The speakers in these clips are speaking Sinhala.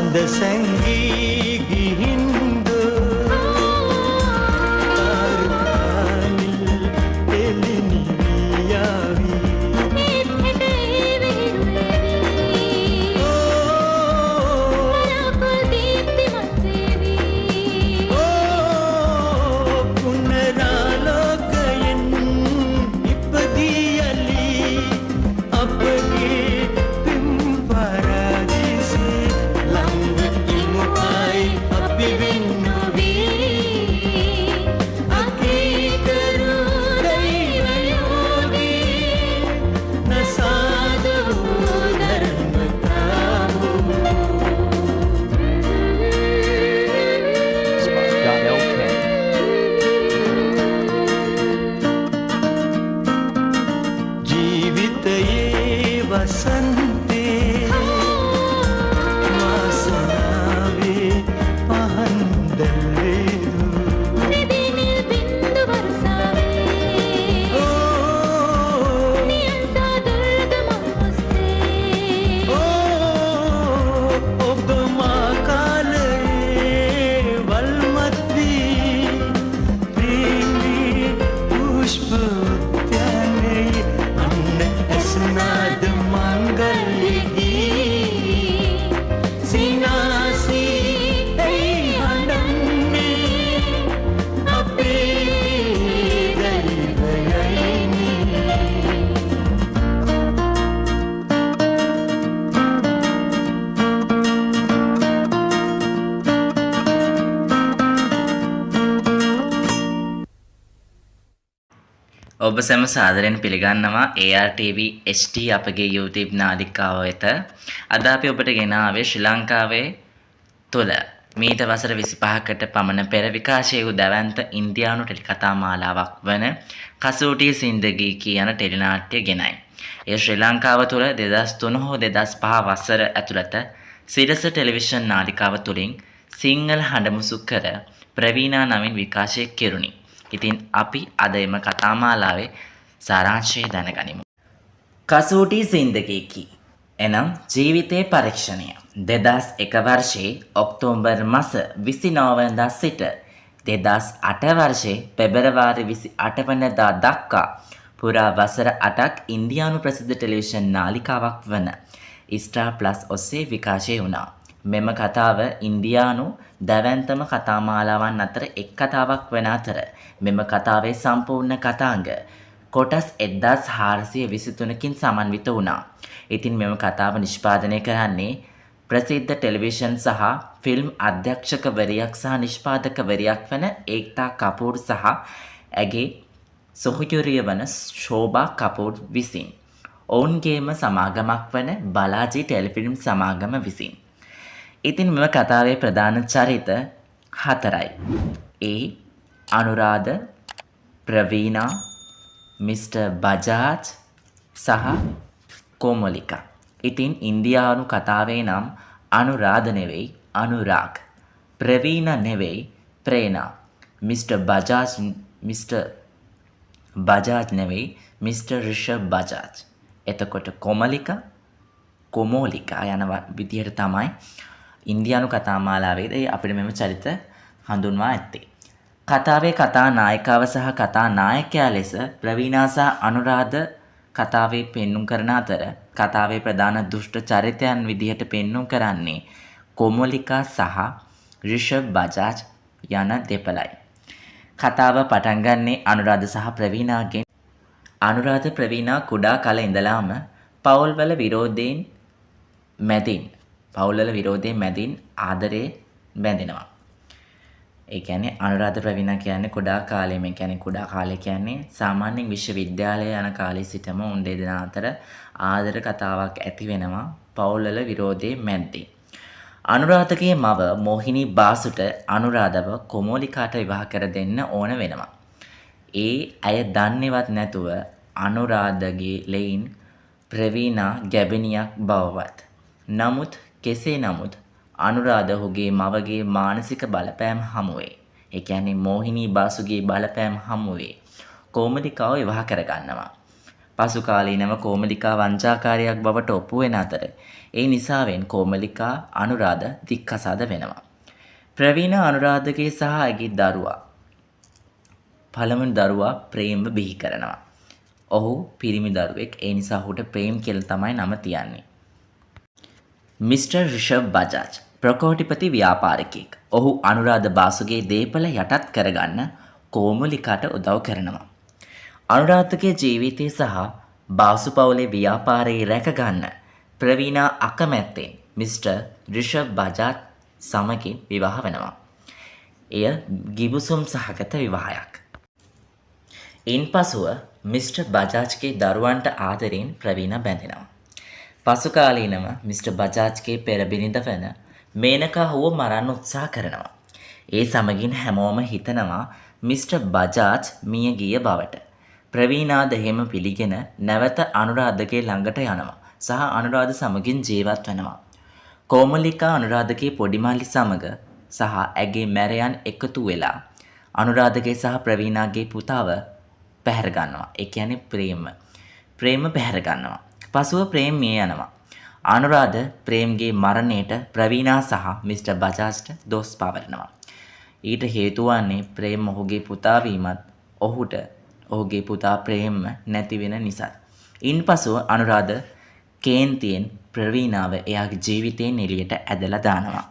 සඳ සැංගී ගිහින්ද තරුකානිල් එළිනි යාවි ඒත් හෙට ඒ විහිළු වේවි. වලාකුළු දීප්තිමත් වේවි. ඕ පුනරාලෝකයෙන් ඉපදී යලි අපගේ පෙම් පරාදීසේ ළඟ ඉමු ආයි අපි වෙන් නොවී අකීකරු දෛවයෝගේ නසාද වූ ධර්මතාවෝ. Spot.lk. ජීවිතයේ වසන්තේ වාසනාවේ පහන් දැල්වේදු රෙදි නිල් බින්දු වර්ෂාවේ ඕ නියං සා දුර්ගමක් ඔස්සේ ඕ ඔබ මා කාලයේ වල්මත් වී ප්‍රේමී පුෂ්ප උද්‍යානයේ අන්න ඇස්නාද මංගල්‍ය ගී සිනාසී ඇයි හඬන්නේ අපේ දෛවයනි. ඔබ සැම සාදරයෙන් පිළිගන්නවා ARTV HD අපගේ YouTube නාලිකාව වෙත. අද අපි ඔබට ගෙන ආවේ ශ්‍රී ලංකාවේ තුළ මීට වසර 25කට පමණ පෙර විකාශය වූ දැවැන්ත ඉන්දියානු ටෙලි කතා මාලාවක් වන කසූටි සින්දගී කී යන ටෙලි නාට්‍ය ගෙනයි. එය ශ්‍රී ලංකාව තුළ 2003 හෝ 2005 වසර ඇතුළත සිරස ටෙලිවිෂන් නාලිකාව තුළින් සිංහල හඬ මුසු කර ප්‍රවීණා නමින් විකාශය කෙරුණි. ඉතින් අපි අද එම කතා මාලාවේ සාරාංශය දැනගනිමු. කසූටි සින්දගී කී එනම් ජීවිතයේ පරීක්ෂණය 2001 වර්ෂයේ ඔක්තෝබර් මස 29 වනදා සිට 2008 වර්ෂයේ පෙබරවාරි 28 වනදා දක්වා පුරා වසර 8ක් ඉන්දියානු ප්‍රසිද්ධ ටෙලිවිෂන් නාලිකාවක් වන ස්ටාර් ප්ලස් ඔස්සේ විකාශය වුණා. මෙම කතාව ඉන්දියානු දැවැන්තම කතා මාලාවන් අතර එක් කතාවක් වන අතර මෙම කතාවේ සම්පූර්ණ කතාංග කොටස් 1423කින් සමන්විත වුණා. ඉතින් මෙම කතාව නිෂ්පාදනය කරන්නේ ප්‍රසිද්ධ ටෙලිවිෂන් සහ ෆිල්ම් අධ්‍යක්ෂකවරියක් සහ නිෂ්පාදකවරියක් වන ඒක්තා කපූර් සහ ඇගේ සොහොයුරිය වන ශෝභා කපූර් විසින්. ඔවුන්ගේම සමාගමක් වන බලාජී ටෙලිෆිල්ම් සමාගම විසින්. ඉතින් මෙම කතාවේ ප්‍රධාන චරිත හතරයි. ඒ අනුරාධ, ප්‍රවීණා, මිස්ටර් බජාජ් සහ කොමලිකා. ඉතින් ඉන්දියානු කතාවේ නම් අනුරාධ නෙවෙයි අනුරාග්. ප්‍රවීණ නෙවෙයි ප්‍රේණා. මිස්ටර් බජාජ් මිස්ටර් බජාජ් නෙවෙයි මිස්ටර් රිෂබ් බජාජ්. එතකොට කොමලිකා කොමෝලිකා යන විදිහට තමයි ඉන්දියානු කතා මාලාවේදී අපිට මෙම චරිත හඳුන්වා ඇත්තේ. කතාවේ කතා නායිකාව සහ කතා නායකයා ලෙස ප්‍රවීණා සහ අනුරාධ කතාවේ පෙන්නුම් කරන අතර කතාවේ ප්‍රධාන දුෂ්ට චරිතයන් විදිහට පෙන්නුම් කරන්නේ කොමොලිකා සහ රිෂබ් බජාජ් යන දෙපළයි. කතාව පටන් ගන්නේ අනුරාධ සහ ප්‍රවීණාගෙන්. අනුරාධ ප්‍රවීණා කුඩා කල ඉඳලාම පවුල්වල විරෝධයෙන් මැදින් පවුල්වල විරෝධයෙන් මැදින් ආදරේ බැඳෙනවා. ඒ කියන්නේ අනුරාධ ප්‍රවීණා කියන්නේ කුඩා කාලේ, මේ කියන්නේ කුඩා කාලේ කියන්නේ සාමාන්‍යයෙන් විශ්වවිද්‍යාලය යන කාලේ සිටම උන් දෙදෙනා අතර ආදර කතාවක් ඇති වෙනවා පවුල්වල විරෝධයේ මැද්දේ. අනුරාධගේ මව මොහිනී බාසුට අනුරාධව කොමෝලිකාට විවාහ කර දෙන්න ඕන වෙනවා. ඒ ඇය දන්නේවත් නැතුව අනුරාධගේ ලෙයින් ප්‍රවීණා ගැබිණියක් බවවත්. නමුත් කෙසේ නමුත් අනුරාධ ඔහුගේ මවගේ මානසික බලපෑම හමුවේ. ඒ කියන්නේ මෝහිනී බාසුගේ බලපෑම හමුවේ කොමලිකාව විවාහ කරගන්නවා. පසු කාලීනව කෝමලිකා වංචාකාරියක් බවට ඔප්පු වෙන අතර ඒ නිසාවෙන් කෝමලිකා අනුරාධ දික්කසාද වෙනවා. ප්‍රවීණ අනුරාධගේ සහ ඇගේ දරුවා පළමුවෙනි දරුවා ප්‍රේම්ව බිහි කරනවා. ඔහු පිරිමි දරුවෙක්. ඒ නිසා ඔහුට ප්‍රේම් කියලා තමයි නම තියන්නේ. මිස්ටර් රිෂබ් බජාජ් ප්‍රකෝටිපති ව්‍යාපාරිකයෙක්. ඔහු අනුරාධ බාසුගේ දේපළ යටත් කරගන්න කෝමලිකාට උදව් කරනවා. අනුරාධගේ ජීවිතය සහ බාසු පවුලේ ව්‍යාපාරයේ රැකගන්න ප්‍රවීණා අකමැත්තෙන් මිස්ටර් රිෂබ් බජාජ් සමගින් විවාහ වෙනවා. එය ගිවිසුම් සහගත විවාහයක්. ඉන්පසුව මිස්ටර් බජාජ්ගේ දරුවන්ට ආදරයෙන් ප්‍රවීණා බැඳෙනවා. පසු කාලීනව මිස්ටර් බජාජ්ගේ පෙර බිරිඳ වන මේනකා ඔහුව මරන්න උත්සාහ කරනවා. ඒ සමගින් හැමෝම හිතනවා මිස්ටර් බජාජ් මිය ගිය බවට. ප්‍රවීණාද එහෙම පිළිගෙන නැවත අනුරාධගේ ළඟට යනවා සහ අනුරාධ සමගින් ජීවත් වෙනවා. කෝමලිකා අනුරාධගේ පොඩි මල්ලි සමග සහ ඇගේ මැරයන් එකතු වෙලා අනුරාධගේ සහ ප්‍රවීණාගේ පුතාව පැහැර ගන්නවා. ඒ කියන්නේ ප්‍රේම. ප්‍රේම පැහැර ගන්නවා. පසුව ප්‍රේම් මිය යනවා. අනුරාධ ප්‍රේම්ගේ මරණයට ප්‍රවීණා සහ මිස්ටර් බජාජ්ට දොස් පවරනවා. ඊට හේතු වන්නේ ප්‍රේම් ඔහුගේ පුතා වීමත් ඔහුට ඔහුගේ පුතා ප්‍රේම්ම නැති වෙන නිසාත්. ඉන්පසුව අනුරාධ කේන්තියෙන් ප්‍රවීණාව එයාගේ ජීවිතයෙන් එළියට ඇදලා දානවා.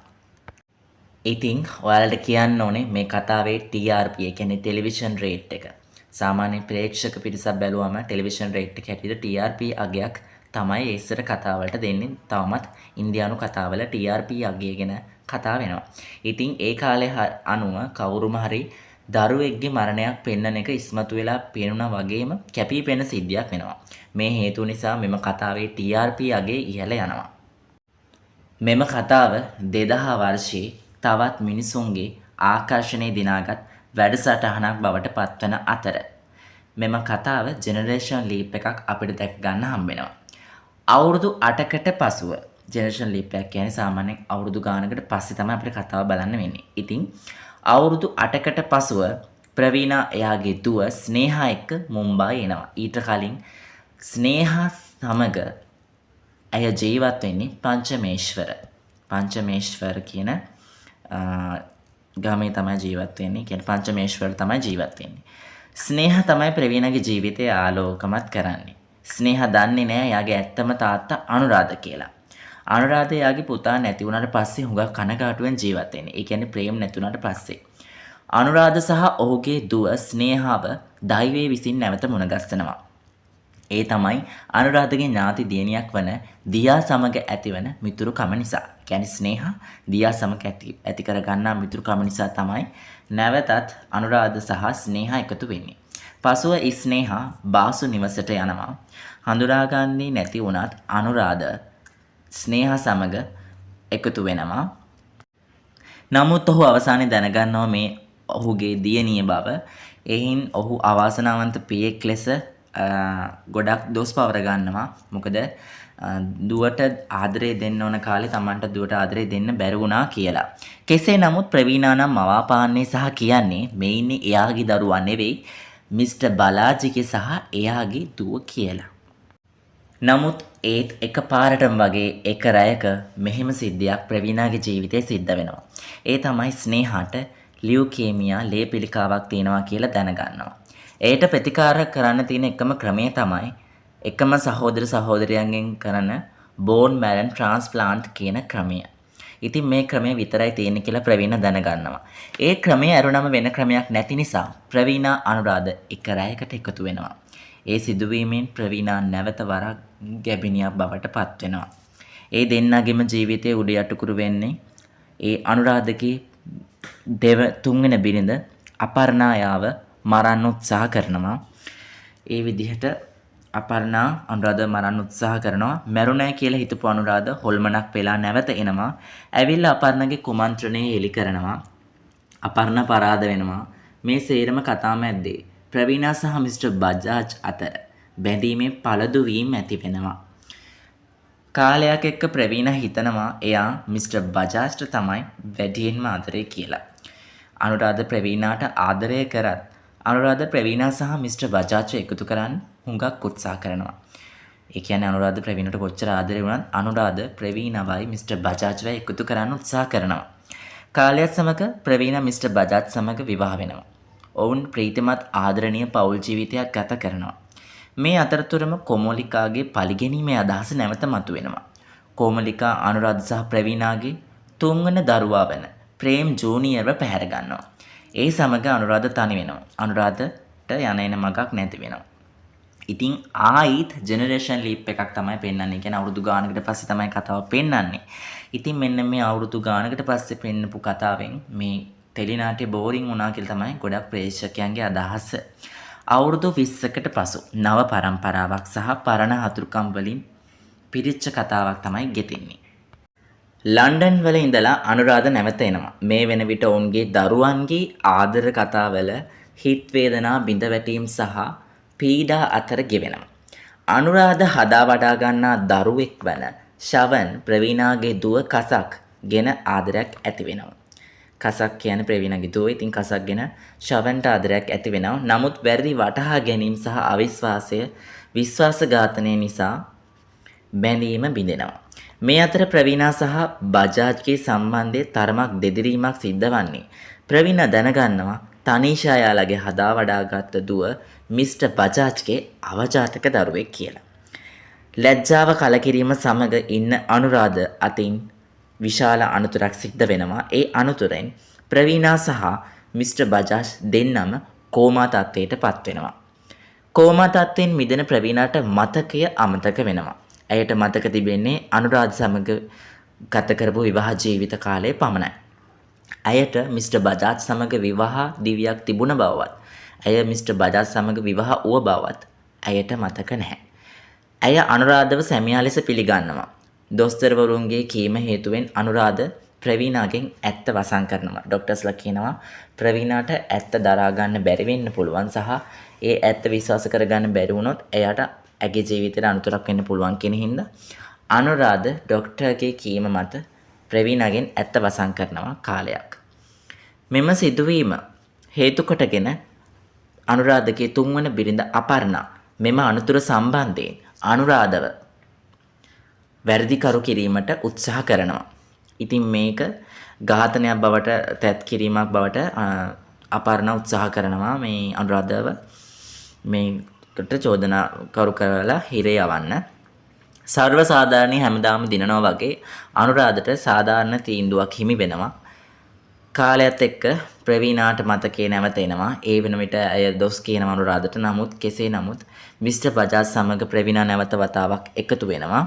ඉතින් ඔයාලට කියන්න ඕනේ මේ කතාවේ TRP, ඒ කියන්නේ ටෙලිවිෂන් රේට් එක. සාමාන්‍ය ප්‍රේක්ෂක පිරිසක් බැලුවම ටෙලිවිෂන් රේට් එක හැටියට TRP අගයක් තමයි ඒ ඉස්සර කතාවලට දෙන්නේ. තවමත් ඉන්දියානු කතාවල TRP අගය ගැන කතා වෙනවා. ඉතින් ඒ කාලේ අනුව කවුරුම හරි දරුවෙක්ගේ මරණයක් පෙන්වන එක ඉස්මතු වෙලා පෙනුණා වගේම කැපී පෙනෙන සිද්ධියක් වෙනවා. මේ හේතුව නිසා මෙම කතාවේ TRP අගය ඉහළ යනවා. මෙම කතාව 2000 වර්ෂයේ තවත් මිනිසුන්ගේ ආකර්ෂණය දිනාගත් වැඩසටහනක් බවට පත්වන අතර මෙම කතාව ජෙනරේෂන් ලීප් එකක් අපිට දැක ගන්න හම්බ වෙනවා. අවුරුදු 8කට පසුව ජෙනරේෂන් ලීප් එකක් කියන්නේ සාමාන්‍යයෙන් අවුරුදු ගානකට පස්සේ තමයි අපිට කතාව බලන්න වෙන්නේ. ඉතින් අවුරුදු 8කට පසුව ප්‍රවීණා එයාගේ දුව ස්නේහා එක්ක මුම්බායි එනවා. ඊට කලින් ස්නේහා සමග ඇය ජීවත් වෙන්නේ පංචමේශ්වර. පංචමේශ්වර කියන ගමේ තමයි ජීවත් වෙන්නේ. කියන්නේ පංචමේශ්වර තමයි ජීවත් වෙන්නේ. ස්නේහා තමයි ප්‍රවීණගේ ජීවිතය ආලෝකමත් කරන්නේ. ස්නේහා දන්නේ නෑ එයාගේ ඇත්තම තාත්තා අනුරාධ කියලා. අනුරාධ එයාගේ පුතා නැති වුණාට පස්සේ හුඟක් කනගාටුවෙන් ජීවත් වෙන්නේ. ඒ කියන්නේ ප්‍රේම නැති වුණාට පස්සේ. අනුරාධ සහ ඔහුගේ දුව ස්නේහාව දෛවයේ විසින් නැවත මුණ ගැස්සෙනවා. ඒ තමයි අනුරාධගේ ඥාති දියණියක් වන දියා සමග ඇතිවන මිතුරුකම නිසා. කියන්නේ ස්නේහා දියා සමග ඇති කරගන්නා මිතුරුකම නිසා තමයි නැවතත් අනුරාධ සහ ස්නේහා එකතු වෙන්නේ. පසුව ස්නේහා බාසු නිවසට යනවා. හඳුනාගන්නේ නැති වුණත් අනුරාධ ස්නේහා සමග එකතු වෙනවා. නමුත් ඔහු අවසානයේ දැනගන්නවා මේ ඔහුගේ දියණිය බව. එයින් ඔහු අවාසනාවන්ත පියෙක් ලෙස ගොඩක් දොස් පවර ගන්නවා. මොකද දුවට ආදරේ දෙන්න ඕන කාලේ තමන්ට දුවට ආදරේ දෙන්න බැරි වුණා කියලා. කෙසේ නමුත් ප්‍රවීණා නම් මවාපාන්නේ සහ කියන්නේ මේ ඉන්නේ එයාගේ දරුවා නෙවෙයි, මිස්ටර් බලාජිගේ සහ එයාගේ දුව කියලා. නමුත් ඒත් එක පාරටම වගේ එක රැයක මෙහෙම සිද්ධියක් ප්‍රවීණාගේ ජීවිතේ සිද්ධ වෙනවා. ඒ තමයි ස්නේහාට ලියුකේමියා ලේ පිළිකාවක් තියෙනවා කියලා දැනගන්නවා. එයට ප්‍රතිකාර කරන්න තියෙන එකම ක්‍රමය තමයි එකම සහෝදර සහෝදරියන්ගෙන් කරන බෝන් මැරන් ට්‍රාන්ස්ප්ලාන්ට් කියන ක්‍රමය. ඉතින් මේ ක්‍රමය විතරයි තියෙන්නේ කියලා ප්‍රවීණ දැනගන්නවා. ඒ ක්‍රමය ඇරුණම වෙන ක්‍රමයක් නැති නිසා ප්‍රවීණා අනුරාධ එක රැයකට එකතු වෙනවා. ඒ සිදුවීමෙන් ප්‍රවීණා නැවත වරක් ගැබිණියක් බවට පත් වෙනවා. ඒ දෙන්නගේම ජීවිතේ උඩ යටකුරු වෙන්නේ ඒ අනුරාධගේ තුන්වෙනි බිරිඳ අපර්ණා යාව මරන්න උත්සාහ කරනවා. ඒ විදිහට අපර්ණා අනුරාධ මරන්න උත්සාහ කරනවා. මැරුණෑ කියලා හිතපු අනුරාධ හොල්මනක් වෙලා නැවත එනවා. ඇවිල්ලා අපර්ණගේ කුමන්ත්‍රණය හෙළි කරනවා. අපර්ණා පරාද වෙනවා. මේ සේරම කතා මැද්දේ ප්‍රවීණා සහ මිස්ටර් බජාජ් අතර බැඳීමේ පළදු වීම් ඇති වෙනවා. කාලයක් එක්ක ප්‍රවීණා හිතනවා එයා මිස්ටර් බජාජ්ට තමයි වැඩියෙන්ම ආදරේ කියලා. අනුරාධ ප්‍රවීණාට ආදරය කරත් අනුරාධ ප්‍රවීණා සහ මිස්ටර් බජාජ්ව එකතු කරන්න හුඟක් උත්සාහ කරනවා. ඒ කියන්නේ අනුරාධ ප්‍රවීණට කොච්චර ආදරේ වුණත් අනුරාධ ප්‍රවීණවයි මිස්ටර් බජාජ්වයි එකතු කරන්න උත්සාහ කරනවා. කාලයත් සමග ප්‍රවීණ මිස්ටර් බජාජ් සමග විවාහ වෙනවා. ඔවුන් ප්‍රීතිමත් ආදරණීය පවුල් ජීවිතයක් ගත කරනවා. මේ අතරතුරම කොමලිකාගේ පලිගැනීමේ අදහස නැවත මතුවෙනවා. කොමලිකා අනුරාධ සහ ප්‍රවීණාගේ තුන්වන දරුවා වන ප්‍රේම් ජූනියර්ව පැහැර ගන්නවා. ඒ සමග අනුරාධ තනි වෙනවා. අනුරාධට යන එන මගක් නැති වෙනවා. ඉතින් ආයිත් ජෙනරේෂන් ලීප් එකක් තමයි පෙන්වන්නේ. ඒ කියන්නේ අවුරුදු ගානකට පස්සේ තමයි කතාව පෙන්වන්නේ. ඉතින් මෙන්න මේ අවුරුදු ගානකට පස්සේ පෙන්නපු කතාවෙන් මේ ටෙලි නාට්‍ය බෝරින් වුණා කියලා තමයි ගොඩක් ප්‍රේක්ෂකයන්ගේ අදහස. අවුරුදු 20කට පසු නව පරම්පරාවක් සහ පරණ හතුරුකම් වලින් පිරිච්ච කතාවක් තමයි ගෙතෙන්නේ. ලන්ඩන් වල ඉඳලා අනුරාධ නැවත එනවා. මේ වෙන විට ඔවුන්ගේ දරුවන්ගේ ආදර කතාවල හිත් වේදනා, බිඳ වැටීම් සහ පීඩා අතර ගෙවෙනවා. අනුරාධ හදා වඩා ගන්නා දරුවෙක් වන ශවන් ප්‍රවීණාගේ දුව කසක් ගෙන ආදරයක් ඇති වෙනවා. කසක් කියන්නේ ප්‍රවීණාගේ දුව. ඉතින් කසක් ගෙන ශවන්ට ආදරයක් ඇති වෙනවා. නමුත් වැරදි වටහා ගැනීම සහ අවිශ්වාසය, විශ්වාසඝාතනය නිසා බැඳීම බිඳෙනවා. මේ අතර ප්‍රවීණා සහ බජාජ්ගේ සම්බන්ධයේ තරමක් දෙදිරීමක් සිද්ධ වන්නේ. ප්‍රවීණා දැනගන්නවා තනීෂා යාළගේ හදා වඩාගත් දුව මිස්ටර් බජාජ්ගේ අවජාතක දරුවෙක් කියලා. ලැජ්ජාව කලකිරීම සමග ඉන්න අනුරාධ අතින් විශාල අනතුරක් සිද්ධ වෙනවා. ඒ අනතුරෙන් ප්‍රවීණා සහ මිස්ටර් බජාජ් දෙන්නම කෝමා තත්ත්වයට පත් වෙනවා. කෝමා තත්ත්වයෙන් මිදෙන ප්‍රවීණාට මතකය අමතක වෙනවා. ඇයට මතක තිබෙන්නේ අනුරාධ සමග ගත කරපු විවාහ ජීවිත කාලය පමණයි. ඇයට මිස්ටර් බජාජ් සමග විවාහ දිවියක් තිබුණ බවවත්, ඇය මිස්ටර් බජාජ් සමග විවාහ වූ බවත් ඇයට මතක නැහැ. ඇය අනුරාධව සැමියා ලෙස පිළිගන්නවා. දොස්තරවරුන්ගේ කීම හේතුවෙන් අනුරාධ ප්‍රවීණාගෙන් ඇත්ත වසන් කරනවා. ඩොක්ටර්ස්ලා කියනවා ප්‍රවීණාට ඇත්ත දරා ගන්න බැරි වෙන්න පුළුවන් සහ ඒ ඇත්ත විශ්වාස කරගන්න බැරි වුණොත් එයාට ඇගේ ජීවිතේට අනතුරක් වෙන්න පුළුවන් කියන හින්දා අනුරාධ ඩොක්ටර්ගේ කීම මත ප්‍රවීණාගෙන් ඇත්ත වසන් කරනවා කාලයක්. මෙම සිදුවීම හේතු කොටගෙන අනුරාධගේ තුන්වන බිරිඳ අපර්ණා මෙම අනතුර සම්බන්ධයෙන් අනුරාධව වැරදිකරු කිරීමට උත්සාහ කරනවා. ඉතින් මේක ඝාතනයක් බවට තැත් කිරීමක් බවට අපර්ණා උත්සාහ කරනවා මේ අනුරාධව මේකට චෝදනා කරු කරලා හිරේ යවන්න. සර්ව සාධාරණී හැමදාම දිනනවා වගේ අනුරාධට සාධාරණ තීන්දුවක් හිමි වෙනවා. කාලයත් එක්ක ප්‍රවීණාට මතකේ නැවත එනවා. ඒ වෙන විට ඇය දොස් කියනවා අනුරාධට. නමුත් කෙසේ නමුත් මිස්ටර් බජාජ් සමග ප්‍රවීණා නැවත වතාවක් එකතු වෙනවා.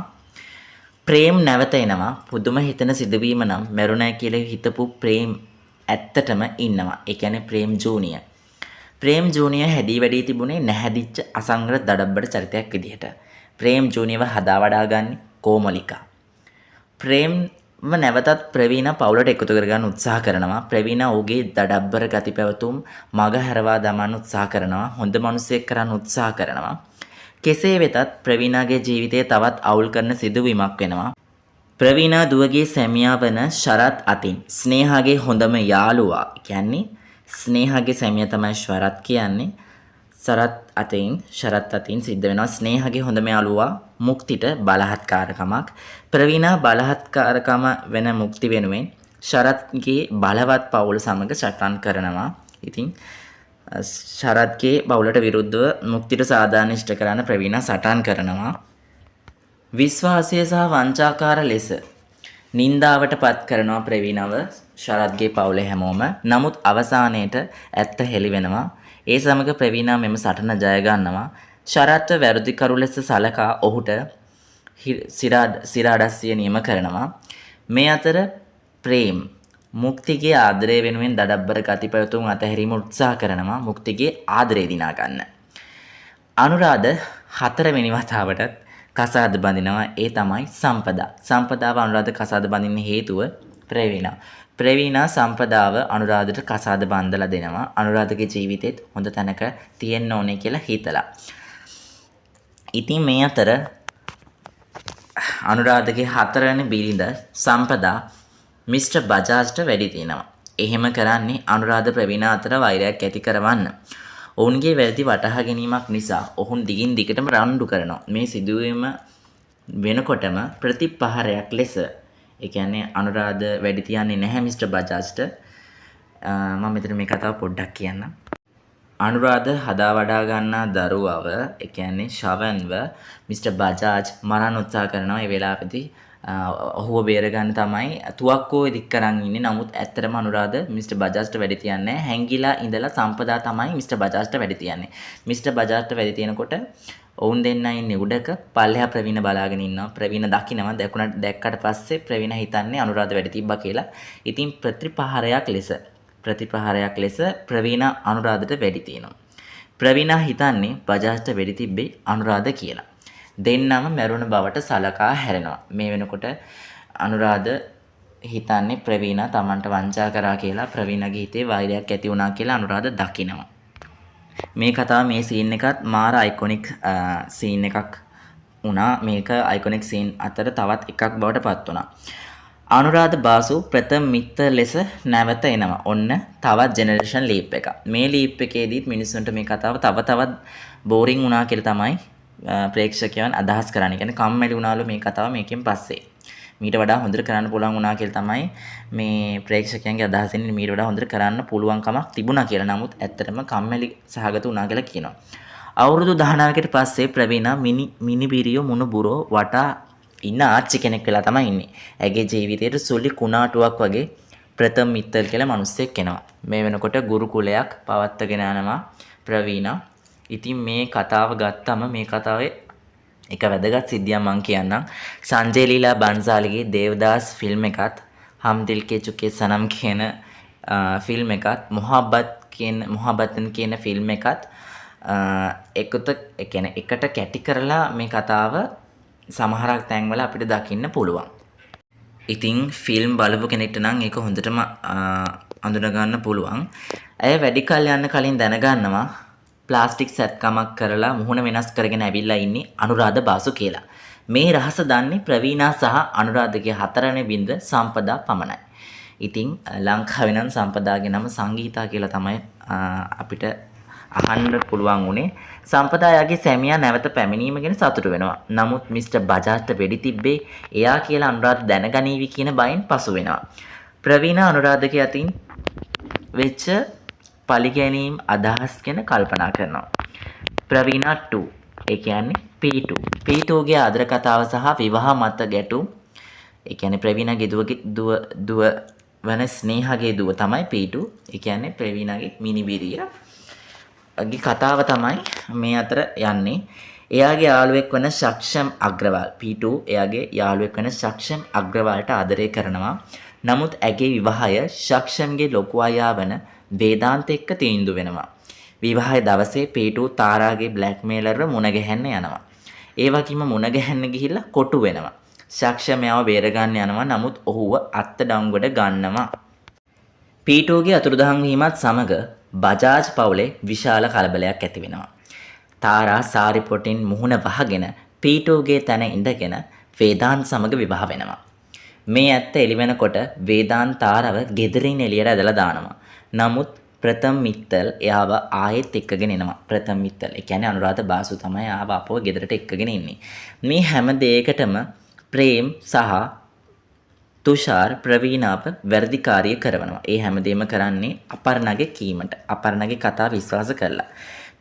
ප්‍රේම් නැවත එනවා. පුදුම හිතෙන සිදුවීම නම් මැරුණා කියලා හිතපු ප්‍රේම් ඇත්තටම ඉන්නවා. ඒ කියන්නේ ප්‍රේම් ජූනියර්. ප්‍රේම් ජූනියර් හැදී වැඩී තිබුණේ නැහැදිච්ච අසංගත දඩබ්බඩ චරිතයක් විදිහට. ප්‍රේම් ජූනියර්ව හදා වඩා ගන්නේ කෝමලිකා. ප්‍රේම්ව නැවතත් ප්‍රවීණා පවුලට එකතු කරගන්න උත්සාහ කරනවා. ප්‍රවීණා ඔහුගේ දඩබ්බර ගති පැවතුම් මග හැරවා දමන්න උත්සාහ කරනවා. හොඳ මිනිසෙක් කරන්න උත්සාහ කරනවා. කෙසේ වෙතත් ප්‍රවීණාගේ ජීවිතය තවත් අවුල් කරන සිදුවීමක් වෙනවා. ප්‍රවීණා දුවගේ සැමියා වන ශරත් අතින් ස්නේහාගේ හොඳම යාළුවා, කියන්නේ ස්නේහාගේ සැමියා තමයි ශරත් කියන්නේ. ශරත් අතින් සිද්ධ වෙනවා ස්නේහාගේ හොඳම යාළුවා මුක්තිට බලහත්කාරකමක්. ප්‍රවීණා බලහත්කාරකම වෙන මුක්ති වෙනුවෙන් ශරත්ගේ බලවත් පවුල සමග සටන් කරනවා. ඉතින් ශරත්ගේ පවුලට විරුද්ධව මුක්තිට සාධාරණ ඉෂ්ට කරන්න ප්‍රවීණා සටන් කරනවා. විශ්වාසය සහ වංචාකාර ලෙස නින්දාවට පත් කරනවා ප්‍රවීණව ශරත්ගේ පවුලේ හැමෝම. නමුත් අවසානයේට ඇත්ත හෙළි වෙනවා. ඒ සමග ප්‍රවීණා මෙම සටන ජය ගන්නවා. ශරත්ව වැරදිකරු ලෙස සලකා ඔහුට සිරාඩස්සිය නියම කරනවා. මේ අතර ප්‍රේම් මුක්තිගේ ආදරය වෙනුවෙන් දඩබ්බර ගති පැවතුම් අතහැරීම උත්සාහ කරනවා මුක්තිගේ ආදරය දිනා ගන්න. අනුරාධ හතරවෙනි වතාවටත් කසාද බඳිනවා. ඒ තමයි සම්පදා. සම්පදාව අනුරාධ කසාද බඳින්න හේතුව ප්‍රවීණා. ප්‍රවීණා සම්පදාව අනුරාධට කසාද බඳලා දෙනවා. අනුරාධගේ ජීවිතෙත් හොඳ තැනක තියෙන්න ඕනේ කියලා හිතලා. ඉතින් මේ අතර අනුරාධගේ හතරවෙනි බිරිඳ සම්පදා මිස්ටර් බජාජ්ට වැඩි තියෙනවා. එහෙම කරන්නේ අනුරාධ ප්‍රවීණා අතර වෛරයක් ඇති කරවන්න. ඔවුන්ගේ වැරදි වටහා ගැනීමක් නිසා ඔවුන් දිගින් දිගටම රණ්ඩු කරනවා. මේ සිදුවීම වෙනකොටම ප්‍රතිපහරයක් ලෙස, ඒ කියන්නේ අනුරාධ වැඩි තියන්නේ නැහැ මිස්ටර් බජාජ්ට. මම මෙතන මේ කතාව පොඩ්ඩක් කියන්නම්. අනුරාධ හදා වඩා ගන්නා දරුවව, ඒ කියන්නේ ශවන්ව මිස්ටර් බජාජ් මරන්න උත්සාහ කරනවා. ඒ වෙලාවේදී ඔහුව බේරගන්න තමයි තුවක්කුව දික් කරන් ඉන්නේ. නමුත් ඇත්තටම අනුරාධ මිස්ටර් බජාජ්ට වැඩි තියන්නේ නැහැ. හැංගිලා ඉඳලා සම්පදා තමයි මිස්ටර් බජාජ්ට වැඩි තියන්නේ. මිස්ටර් බජාජ්ට වැඩි තියනකොට ඔවුන් දෙන්නා ඉන්නේ උඩක. පල්ලෙහා ප්‍රවීණ බලාගෙන ඉන්නවා. ප්‍රවීණ දකිනවා. දැක්කට පස්සේ ප්‍රවීණ හිතන්නේ අනුරාධ වැඩි තිබ්බා කියලා. ඉතින් ප්‍රතිපහාරයක් ලෙස ප්‍රවීණ අනුරාධට වැඩි තියෙනවා. ප්‍රවීණා හිතන්නේ බජාජ්ට වැඩි තිබ්බේ අනුරාධ කියලා. දෙන්නම මැරුණ බවට සලකා හැරෙනවා. මේ වෙනකොට අනුරාධ හිතන්නේ ප්‍රවීණා Tamanට වංචා කරා කියලා, ප්‍රවීණාගේ හිතේ වෛරයක් ඇති වුණා කියලා අනුරාධ දකිනවා. මේ කතාව මේ සීන් එකත් මාර අයිකොනික් සීන් එකක් වුණා. මේක අයිකොනික් සීන් අතර තවත් එකක් බවට පත් වුණා. අනුරාධ බාසු ප්‍රථම මිත්‍ර ලෙස නැවත එනවා. ඔන්න තවත් ජෙනරේෂන් ලීප් එකක්. මේ ලීප් එකේදීත් මිනිස්සුන්ට මේ කතාව තව තවත් බෝරින් වුණා කියලා තමයි ප්‍රේක්ෂකයන් අදහස් කරන්නේ. කියන්නේ කම්මැලි වුණාලු මේ කතාව මේකෙන් පස්සේ. මීට වඩා හොඳට කරන්න පුළුවන් වුණා කියලා තමයි මේ ප්‍රේක්ෂකයන්ගේ අදහස එන්නේ. මීට වඩා හොඳට කරන්න පුළුවන්කමක් තිබුණා කියලා. නමුත් ඇත්තටම කම්මැලි සහගත වුණා කියලා කියනවා. අවුරුදු 19කට පස්සේ ප්‍රවීණා මිනිබිරියෝ මුණුබුරෝ වටා ඉන්න ආච්චි කෙනෙක් වෙලා තමයි ඉන්නේ. ඇගේ ජීවිතේට සුලි කුණාටුවක් වගේ ප්‍රථම මිත්තල් කියලා මිනිස්සෙක් එනවා. මේ වෙනකොට ගුරුකුලයක් පවත්වාගෙන යනවා ප්‍රවීණා. ඉතින් මේ කතාව ගත්තම මේ කතාවේ එක වැදගත් සිද්ධියක් මං කියන්නම්. සංජය ලීලා බන්සාලිගේ දේවදාස් ෆිල්ම් එකත්, හම් දිල් කේ චුකේ සනම් කියන ෆිල්ම් එකත්, මොහබ්බතන් කියන ෆිල්ම් එකත් එකතු, ඒ කියන්නේ එකට කැටි කරලා මේ කතාව සමහරක් තැන්වල අපිට දකින්න පුළුවන්. ඉතින් ෆිල්ම් බලපු කෙනෙක්ට නම් ඒක හොඳටම අඳුන ගන්න පුළුවන්. ඇය වැඩි කල් යන්න කලින් දැනගන්නවා ප්ලාස්ටික් සැත්කමක් කරලා මුහුණ වෙනස් කරගෙන ඇවිල්ලා ඉන්නේ අනුරාධ බාසු කියලා. මේ රහස දන්නේ ප්‍රවීණා සහ අනුරාධගේ හතරවෙනි බිඳ සම්පදා පමණයි. ඉතින් ලංකාවේ නම් සම්පදාගේ නම සංගීතා කියලා තමයි අපිට අහන්න පුළුවන් වුණේ. සම්පදා එයාගේ සැමියා නැවත පැමිණීම ගැන සතුටු වෙනවා. නමුත් මිස්ටර් බජාජ්ට වෙඩි තිබ්බේ එයා කියලා අනුරාධ දැනගනීවි කියන බයෙන් පසු වෙනවා. ප්‍රවීණා අනුරාධගේ අතින් වෙච්ච පරිගැනීම් අදහස් ගැන කල්පනා කරනවා. ප්‍රවීණා 2, ඒ කියන්නේ P2. P2 ගේ ආදර කතාව සහ විවාහ මත ගැටුම්, ඒ කියන්නේ ප්‍රවීණාගේ දුව වන ස්නේහගේ දුව තමයි P2. ඒ කියන්නේ ප්‍රවීණාගේ මිනිබිරිය ගේ කතාව තමයි මේ අතර යන්නේ. එයාගේ යාළුවෙක් වන සක්ෂම් අග්‍රවාල්, P2 එයාගේ යාළුවෙක් වන සක්ෂම් අග්‍රවාල්ට ආදරය කරනවා. නමුත් ඇගේ විවාහය සක්ෂම්ගේ ලොකු අයියා වන වේදාන්ත එක්ක තීන්දුව වෙනවා. විවාහය දවසේ P2 තාරාගේ බ්ලැක්මේලර්ව මුණ ගැහෙන්න යනවා. ඒ වගේම මුණ ගැහෙන්න ගිහිල්ලා කොටු වෙනවා. සක්ෂම් එයාව බේරගන්න යනවා. නමුත් ඔහුව අත්අඩංගුවට ගන්නවා. P2 ගේ අතුරුදහන් වීමත් සමග බජාජ් පවුලේ විශාල කලබලයක් ඇති වෙනවා. තාරා සාරි පොටින් මුහුණ වහගෙන P2 ගේ තැන ඉඳගෙන වේදාන්ත සමග විවාහ වෙනවා. මේ ඇත්ත එළි වෙනකොට වේදාන්ත තාරව ගෙදරින් එළියට ඇදලා දානවා. නමුත් ප්‍රථම මිත්තල් එයාව ආයෙත් එක්කගෙන එනවා. ප්‍රථම මිත්තල්, ඒ කියන්නේ අනුරාධ බාසු තමයි ආව අපව ගෙදරට එක්කගෙන ඉන්නේ. මේ හැම දෙයකටම ප්‍රේම් සහ තුෂාර් ප්‍රවීණාව වැරදිකාරිය කරනවා. ඒ හැමදේම කරන්නේ අපර්ණගේ කීමට. අපර්ණගේ කතාව විශ්වාස කරලා.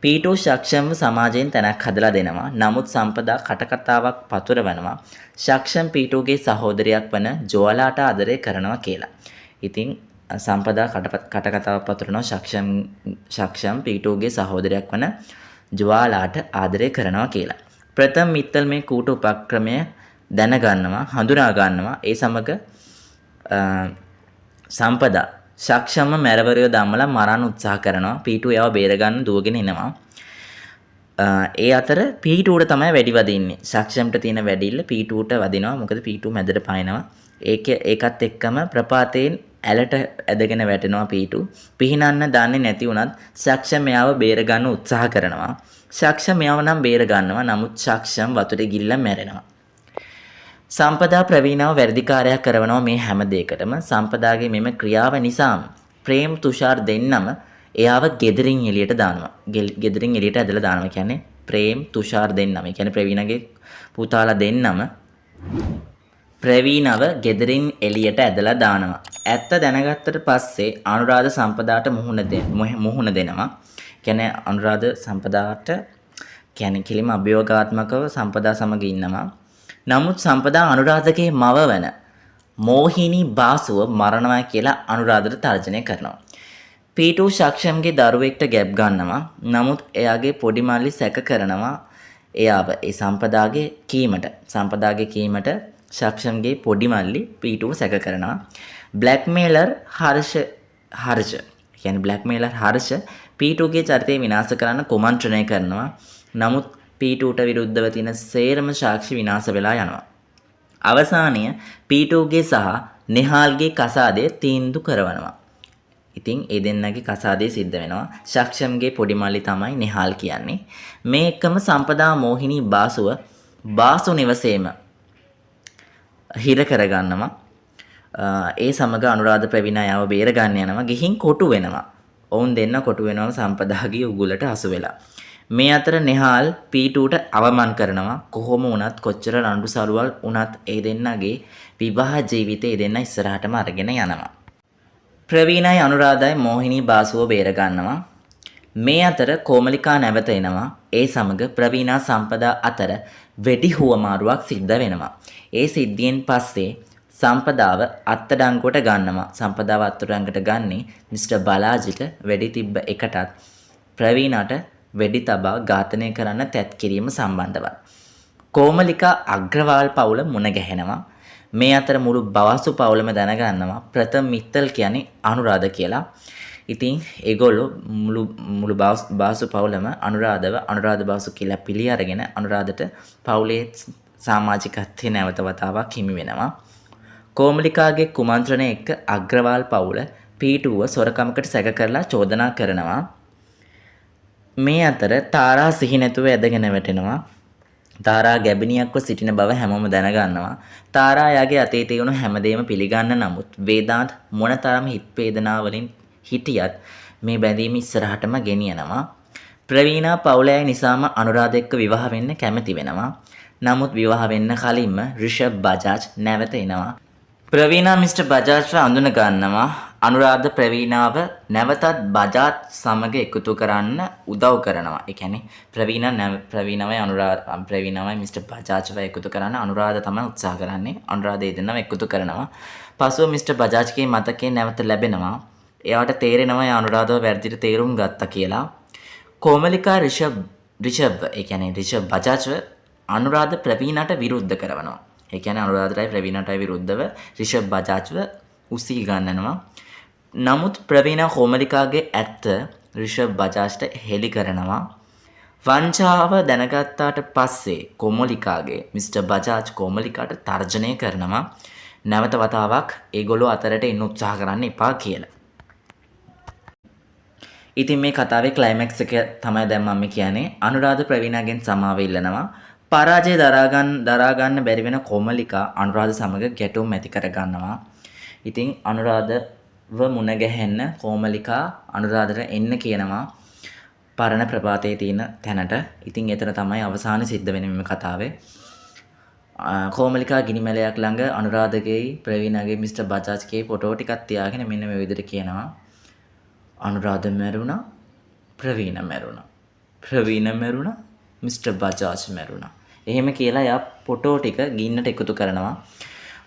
P2 සක්ෂම්ව සමාජයෙන් තැනක් හදලා දෙනවා. නමුත් සම්පදා කටකතාවක් පතුරවනවා. සක්ෂම් P2 ගේ සහෝදරයක් වන ජෝලාට ආදරය කරනවා කියලා. ඉතින් සම්පදා කටකතාවක් පතුරනවා සක්ෂම් P2 ගේ සහෝදරයක් වන ජෝලාට ආදරය කරනවා කියලා. ප්‍රථම මිත්තල් මේ කූට උපක්‍රමය දැනගන්නවා, හඳුනා ගන්නවා. ඒ සමග සම්පදා සක්ෂම්ව මැරවරයෝ දම්මලා මරන්න උත්සාහ කරනවා. P2 එයාව බේරගන්න දුවගෙන එනවා. ඒ අතර P2 ට තමයි වැඩි වදින්නේ. සක්ෂම්ට තියෙන වැඩිල්ල P2 ට වදිනවා. මොකද P2 මැදට පයින්නවා. ඒකත් එක්කම ප්‍රපාතයෙන් ඇලට ඇදගෙන වැටෙනවා P2. පිහිනන්න දන්නේ නැති වුණත් සක්ෂම් එයාව බේරගන්න උත්සාහ කරනවා. සක්ෂම් එයාව නම් බේර ගන්නවා. නමුත් සක්ෂම් වතුරේ ගිලිලා මැරෙනවා. සම්පදා ප්‍රවීණව වැරදිකාරයක් කරවනවා මේ හැම දෙයකටම. සම්පදාගේ මෙම ක්‍රියාව නිසාම ප්‍රේම් තුෂාර් දෙන්නම එයාව ගෙදරින් එළියට දානවා. ගෙදරින් එළියට ඇදලා දානවා. කියන්නේ ප්‍රේම් තුෂාර් දෙන්නම. ඒ කියන්නේ ප්‍රවීණගේ පුතාලා දෙන්නම ප්‍රවීණව ගෙදරින් එළියට ඇදලා දානවා. ඇත්ත දැනගත්තට පස්සේ අනුරාධ සම්පදාට මුහුණ දෙනවා. කියන්නේ අනුරාධ සම්පදාට කියන්නේ කෙලිම අභියෝගාත්මකව සම්පදා සමග ඉන්නවා. නමුත් සම්පදා අනුරාධගේ මව වන මෝහිනී බාසුව මරනවා කියලා අනුරාධට තර්ජනය කරනවා. පීටු සක්ෂම්ගේ දරුවෙක්ට ගැප් ගන්නවා. නමුත් එයාගේ පොඩි මල්ලි සැක කරනවා එයාව ඒ සම්පදාගේ කීමට. සම්පදාගේ කීමට සක්ෂම්ගේ පොඩි මල්ලි පීටුව සැක කරනවා. බ්ලැක්මේලර් හර්ෂ හර්ෂ කියන්නේ බ්ලැක්මේලර් හර්ෂ පීටුගේ චරිතය විනාශ කරන්න කුමන්ත්‍රණය කරනවා. නමුත් පීටුට විරුද්ධව තියෙන සේරම සාක්ෂි විනාශ වෙලා යනවා. අවසානය පීටුගේ සහ නෙහාල්ගේ කසාදය තීන්දුව කරවනවා. ඉතින් ඒ දෙන්නගේ කසාදය සිද්ධ වෙනවා. සක්ෂම්ගේ පොඩි මල්ලි තමයි නෙහාල් කියන්නේ. මේ එක්කම සම්පදා මෝහිනී බාසුව බාසු නිවසේම හිර කරගන්නවා. ඒ සමග අනුරාධ ප්‍රවීණා යාව බේර ගන්න යනවා. ගිහින් කොටු වෙනවා. ඔවුන් දෙන්න කොටු වෙනවා සම්පදාගේ උගුලට හසු වෙලා. මේ අතර නෙහාල් පීටුට අවමන් කරනවා. කොහොම වුණත් කොච්චර රණ්ඩු සරුවල් වුණත් ඒ දෙන්නගේ විවාහ ජීවිතේ ඒ දෙන්න ඉස්සරහටම අරගෙන යනවා. ප්‍රවීණයි අනුරාධයි මෝහිනී බාසුව බේර ගන්නවා. මේ අතර කෝමලිකා නැවත එනවා. ඒ සමග ප්‍රවීණා සම්පදා අතර වෙඩි හුවමාරුවක් සිද්ධ වෙනවා. ඒ සිද්ධියෙන් පස්සේ සම්පදාව අත්අඩංගුවට ගන්නවා. සම්පදාව අත්අඩංගුවට ගන්නේ මිස්ටර් බලාජිට වෙඩි තිබ්බ එකටත් ප්‍රවීණාට වෙඩි තබා ඝාතනය කරන්න තැත් කිරීම සම්බන්ධවයි. කෝමලිකා අග්‍රවාල් පවුල මුණ ගැහෙනවා. මේ අතර මුළු බවසු පවුලම දැනගන්නවා ප්‍රථම මිත්තල් කියන්නේ අනුරාධ කියලා. ඉතින් ඒගොල්ලෝ මුළු මුළු බාසු පවුලම අනුරාධව අනුරාධ බාසු කියලා පිළි අරගෙන අනුරාධට පවුලේ සමාජිකත්වය නැවත වතාවක් හිමි වෙනවා. කෝමලිකාගේ කුමන්ත්‍රණය එක්ක අග්‍රවාල් පවුල පීටුව සොරකමකට සැක කරලා චෝදනා කරනවා. මේ අතර තාරා සිහි නැතුව ඇදගෙන වැටෙනවා. තාරා ගැබිනියක්ව සිටින බව හැමෝම දැනගන්නවා. තාරා එයාගේ අතීතයේ වුණු හැමදේම පිළිගන්න නමුත් වේදාන්ත් මොනතරම් හිත් වේදනා වලින් හිටියත් මේ බැඳීම ඉස්සරහටම ගෙනියනවා. ප්‍රවීණා පවුලේ අය නිසාම අනුරාධ එක්ක විවාහ වෙන්න කැමති වෙනවා. නමුත් විවාහ වෙන්න කලින්ම රිෂබ් බජාජ් නැවත එනවා. ප්‍රවීණා මිස්ටර් බජාජ්ව අඳුන ගන්නවා. අනුරාධ ප්‍රවීණාව නැවතත් බජාජ් සමග එකතු කරන්න උදව් කරනවා. ඒ කියන්නේ ප්‍රවීණා ප්‍රවීණාවයි අනුරාධ ප්‍රවීණාවයි මිස්ටර් බජාජ්ව එකතු කරන්න අනුරාධ තමයි උත්සාහ කරන්නේ. අනුරාධ ඒ දෙන්නව එකතු කරනවා. පසුව මිස්ටර් බජාජ්ගේ මතකය නැවත ලැබෙනවා. එයාට තේරෙනවා එයා අනුරාධව වැරදිට තේරුම් ගත්තා කියලා. කෝමලිකා රිෂබ් රිෂබ් ඒ කියන්නේ රිෂබ් බජාජ්ව අනුරාධ ප්‍රවීණාට විරුද්ධ කරනවා. ඒ කියන්නේ අනුරාධටයි ප්‍රවීණාටයි විරුද්ධව රිෂබ් බජාජ්ව උසී ගන්නනවා. නමුත් ප්‍රවීණා කෝමලිකාගේ ඇත්ත රිෂබ් බජාජ්ට හෙළි කරනවා. වංචාව දැනගත්තාට පස්සේ කොමලිකාගේ මිස්ටර් බජාජ් කෝමලිකාට තර්ජනය කරනවා. නැවත වතාවක් ඒගොල්ලෝ අතරට එන්න උත්සාහ කරන්න එපා කියලා. ඉතින් මේ කතාවේ ක්ලයිමැක්ස් එක තමයි දැන් මම කියන්නේ. අනුරාධ ප්‍රවීණාගෙන් සමාව ඉල්ලනවා. පරාජය දරා ගන්න බැරි වෙන කොමලිකා අනුරාධ සමග ගැටුම් ඇති කර ගන්නවා. ඉතින් අනුරාධව මුණ ගැහෙන්න කොමලිකා අනුරාධට එන්න කියනවා පරණ ප්‍රපාතයේ තියෙන තැනට. ඉතින් එතන තමයි අවසාන සිද්ධ වෙන්නේ මේ කතාවේ. කෝමලිකා ගිනිමැලයක් ළඟ අනුරාධගේ ප්‍රවීණාගේ මිස්ටර් බජාජ්ගේ ෆොටෝ ටිකක් තියාගෙන මෙන්න මේ විදිහට කියනවා. අනුරාධ මැරුණා, ප්‍රවීණ මැරුණා. ප්‍රවීණ මැරුණා, මිස්ටර් බජාජ් මැරුණා. එහෙම කියලා එයා ෆොටෝ ටික ගින්නට එකතු කරනවා.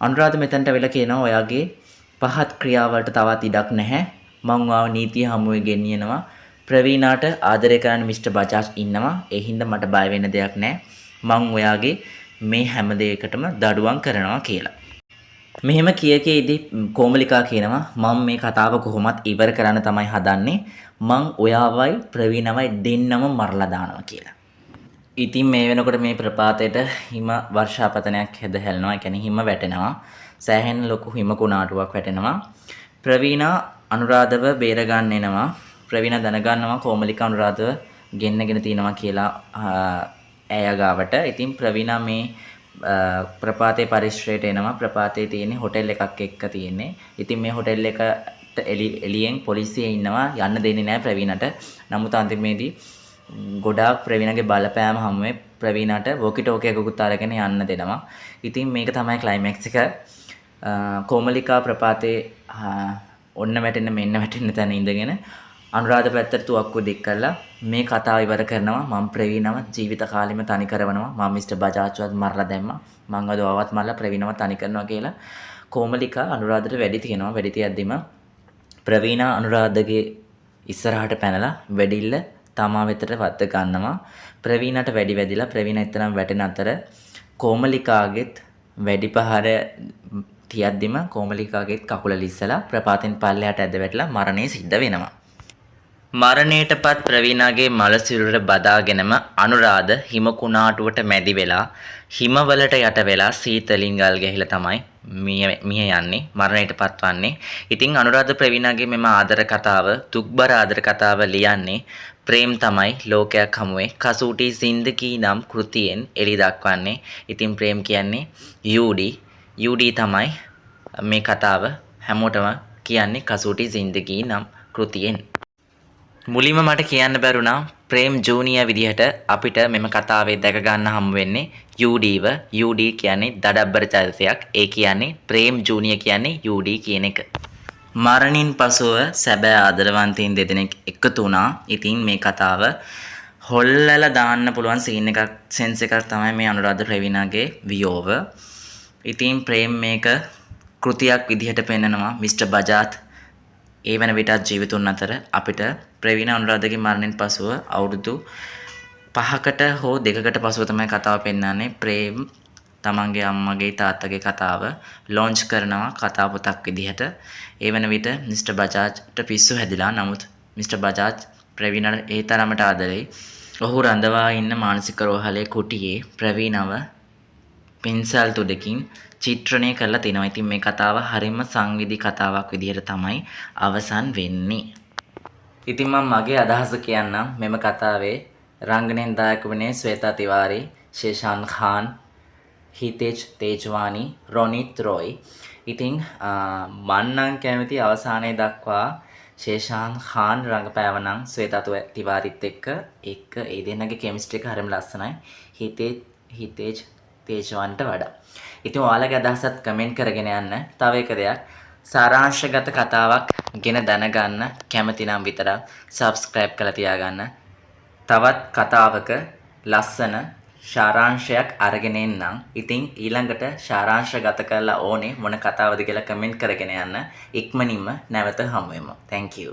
අනුරාධ මෙතනට වෙලා කියනවා ඔයාගේ පහත් ක්‍රියාවලට තවත් ඉඩක් නැහැ. මං ඔයාව නීතිය හමුවේ ගෙනියනවා. ප්‍රවීණාට ආදරය කරන්න මිස්ටර් බජාජ් ඉන්නවා. ඒ හින්දා මට බය වෙන්න දෙයක් නැහැ. මං ඔයාගේ මේ හැම දෙයකටම දඩුවම් කරනවා කියලා. මෙහෙම කිය කිය ඉදි කෝමලිකා කියනවා මං මේ කතාව කොහොමත් ඉවර කරන්න තමයි හදන්නේ. මං ඔයාවයි ප්‍රවීණවයි දෙන්නම මරලා දානවා කියලා. ඉතින් මේ වෙනකොට මේ ප්‍රපාතයට හිම වර්ෂාපතනයක් හෙද හැලෙනවා. ඒ කියන්නේ හිම වැටෙනවා. සෑහෙන ලොකු හිම කුණාටුවක් වැටෙනවා. ප්‍රවීණා අනුරාධව බේර ගන්න එනවා. ප්‍රවීණා දැනගන්නවා කෝමලිකා අනුරාධව ගෙන්නගෙන තිනවා කියලා ඇය ගාවට. ඉතින් ප්‍රවීණා මේ ප්‍රපාතයේ පරිශ්‍රයට එනවා. ප්‍රපාතයේ තියෙන හොටෙල් එකක් එක්ක තියෙන්නේ. ඉතින් මේ හොටෙල් එක එළියෙන් පොලිසිය ඉන්නවා, යන්න දෙන්නේ නැහැ ප්‍රවීණට. නමුත් අන්තිමේදී ගොඩාක් ප්‍රවීණගේ බලපෑම හමුවේ ප්‍රවීණට වොකි ටෝකි එකකුත් අරගෙන යන්න දෙනවා. ඉතින් මේක තමයි ක්ලයිමැක්ස් එක. කෝමලිකා ප්‍රපාතේ ඔන්න වැටෙන්න මෙන්න වැටෙන්න තැන ඉඳගෙන අනුරාධ පැත්තට තුවක්කුව දික් කරලා මේ කතාව ඉවර කරනවා. මම ප්‍රවීණව ජීවිත කාලෙම තනි කරවනවා. මම මිස්ටර් බජාජ්වත් මරලා දැම්මා. මං අද ඔයාවත් මරලා ප්‍රවීණව තනි කරනවා කියලා කෝමලිකා අනුරාධට වැඩි තියනවා. වැඩි තියද්දිම ප්‍රවීණා අනුරාධගේ ඉස්සරහට පැනලා වැඩිල්ල තමා වෙතට වද්ද ගන්නවා. ප්‍රවීණට වැඩි වැදිලා ප්‍රවීණ එතරම් වැටෙන අතර කෝමලිකාගෙත් වැඩි පහර තියද්දිම කෝමලිකාගෙත් කකුල ලිස්සලා ප්‍රපාතෙන් පල්ලෙහාට ඇද වැටිලා මරණය සිද්ධ වෙනවා. මරණයටපත් ප්‍රවීණාගේ මළ සිරුර බදාගෙනම අනුරාධ හිම කුණාටුවට මැදි වෙලා හිමවලට යට වෙලා සීතලින් ගල් ගැහිලා තමයි මිය යන්නේ, මරණයටපත් වන්නේ. ඉතින් අනුරාධ ප්‍රවීණාගේ මෙම ආදර කතාව, දුක්බර ආදර කතාව ලියන්නේ ප්‍රේම් තමයි ලෝකයක් හමුවේ කසූටි සින්දකී නම් කෘතියෙන් එළි දක්වන්නේ. ඉතින් ප්‍රේම් කියන්නේ UD. UD තමයි මේ කතාව හැමෝටම කියන්නේ කසූටි සින්දකී නම් කෘතියෙන්. මුලින්ම මට කියන්න බැරුණා ප්‍රේම් ජූනියර් විදිහට අපිට මෙම කතාවේ දැක ගන්න හම්බ වෙන්නේ UDව. UD කියන්නේ දඩබ්බර චරිතයක්. ඒ කියන්නේ ප්‍රේම් ජූනියර් කියන්නේ UD කියන එක. මරණින් පසුව සැබෑ ආදරවන්තයින් දෙදෙනෙක් එකතු වුණා. ඉතින් මේ කතාව හොල්ලලා දාන්න පුළුවන් සීන් එකක්, සෙන්ස් එකක් තමයි මේ අනුරාධ ප්‍රවීණාගේ වියෝව. ඉතින් ප්‍රේම් මේක කෘතියක් විදිහට පෙන්නනවා. මිස්ටර් බජාජ් ඒ වන විටත් ජීවිතුන් අතර අපිට ප්‍රවීණ අනුරාධගේ මරණයෙන් පසුව අවුරුදු 5කට හෝ 2කට පසුව තමයි කතාව පෙන්වන්නේ. ප්‍රේම් තමන්ගේ අම්මගේ තාත්තගේ කතාව ලොන්ච් කරනවා කතා පොතක් විදිහට. ඒ වන විට මිස්ටර් බජාජ්ට පිස්සු හැදිලා. නමුත් මිස්ටර් බජාජ් ප්‍රවීණට ඒ තරමට ආදරෙයි. ඔහු රඳවා ඉන්න මානසික රෝහලේ කුටියේ ප්‍රවීණව පෙන්සල් තුඩකින් චිත්‍රණය කරලා තිනවා. ඉතින් මේ කතාව හරිම සංවිධි කතාවක් විදිහට තමයි අවසන් වෙන්නේ. ඉතින් මම මගේ අදහස කියන්නම්. මෙම කතාවේ රංගනයෙන් දායක වුණේ ශ්වේතා තිවාරි, ශේෂාන් ખાન, හිතේජ් තේජ්වානි, රොනිත් රොයි. ඉතින් මං නම් කැමති අවසානයේ දක්වා ශේෂාන් ખાન රංගපෑව නම් ශ්වේතා තිවාරිත් එක්ක ඒ දෙන්නගේ කෙමිස්ට්‍රි එක හරිම ලස්සනයි. හිතේජ් තේජ්වානිට වඩා. ඉතින් ඔයාලගේ අදහසත් කමෙන්ට් කරගෙන යන්න. තව එක දෙයක්, සාරාංශගත කතාවක් ගැන දැනගන්න කැමති නම් විතරක් සබ්ස්ක්‍රයිබ් කරලා තියාගන්න. තවත් කතාවක ලස්සන සාරාංශයක් අරගෙන එන්නම්. ඉතින් ඊළඟට සාරාංශගත කරලා ඕනේ මොන කතාවද කියලා කමෙන්ට් කරගෙන යන්න. ඉක්මනින්ම නැවත හමු වෙමු. Thank you.